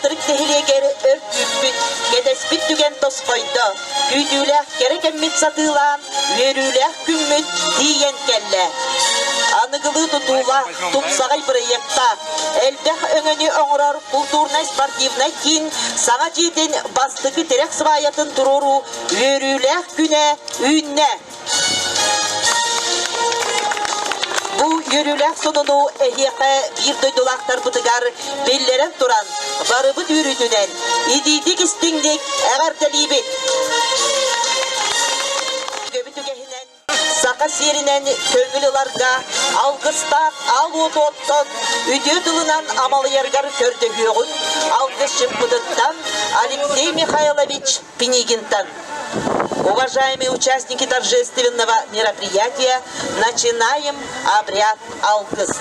Хатырык нэһилиэгэр өр күүппүт, кэтэспит түгэн тосхойдо, күүтүүлээх кэрэ кэммит сатыылаан, үөрүүлээх күммүт тиийэн кэллэ. Аныгылыы тутуулаах, тупсаҕай бырайыактаах, элбэх өҥөнү оҥорор култуурнай-спортивнай киин саҥа дьиэтин бастакы тирэх сыбаайатын туруоруу үөрүүлээх күнэ үүннэ. Бу үөрүүлээх сонуну эһиэхэ биир дойдулаахтарбытыгар биллэрэн туран, барыбыт үөрүүтүнэн итиитик истиҥник эҕэрдэлиибит! Өбүт үгэһинэн саха сиэринэн көҥүл ыларга алгыстаах аал уоту оттон үтүө тылынан амалыйаргар көрдөһүөҕүҥ алгысчыппытыттан Алексей Михайлович Пинигинтан. Уважаемые участники торжественного мероприятия, начинаем обряд Алгыс.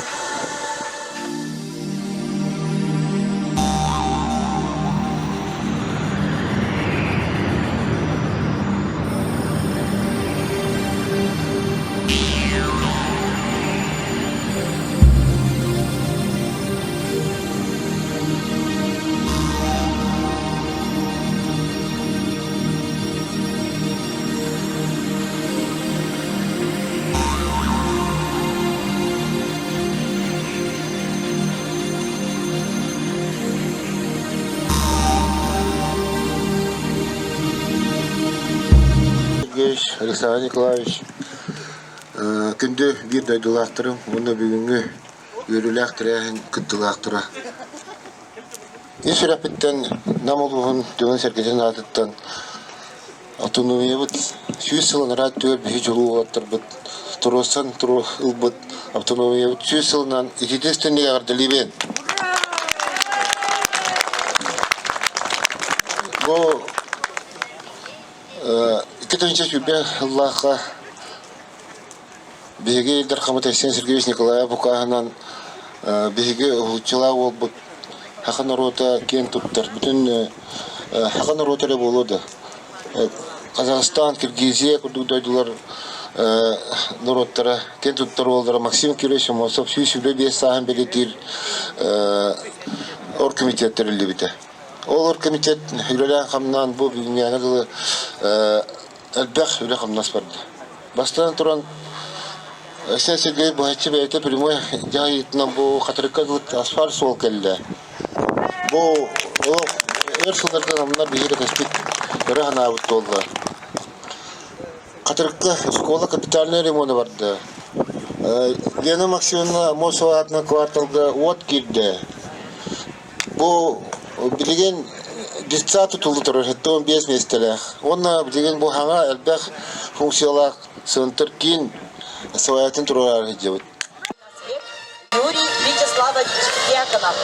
Сергеевич, Александр Николаевич, күндү биир дойдулаахтарым уонна бүгүҥҥү үөрүүлээх тэрээһин кыттыылаахтара. Ис сүрэхпиттэн Нам улууһун дьонун-сэргэтин аатыттан автономиябыт 100 сыл анараа өттүгэр биһи дьолу уолаттарбыт туруорсан ылбыт автономиябыт 100 сылынан ититис түннүк эҕэрдэлиибин! Бу 2020 сыллаахха Биһиги Ил Дархаммыт Айсен Сергеевич Николаев укааһынан биһиги уһулуччулаах уолбут саха норуота киэн туттар. Бүтүн саха норуота эрэ буолуо да. Казахстан, Киргизия курдук дойдулар норуоттара киэн туттар уоллара Максим Кирович Аммосов 125 сааһын бэлиэтиир оргкомитет тэриллибитэ. Ол оргкомитет үлэлээн-хамнаан бу бүгүҥҥээҥи дылы элбэх үлэ-хамнас барда. Бастатан туран, Айсен Сергеевич быһаччы бэйэтэ прямой дьаһайыытынан бу Хатырыкка дылы асфальт суол кэллэ. Бу олох өр сылларга намнар биһиги кэтэспит өрө санаабыт буолла. Хатырыкка школа капитальнай ремона барда. Лена Максимовна Аммосова аатынан кварталга уот киирдэ. Бу билигин детсад тутулла турар 75 миэстэлээх. Уонна билигин бу хаҥа элбэх функциялаах сыантыр киин салайаатын туруораары сылдьабыт. Юрий Вячеславович Дьяконов.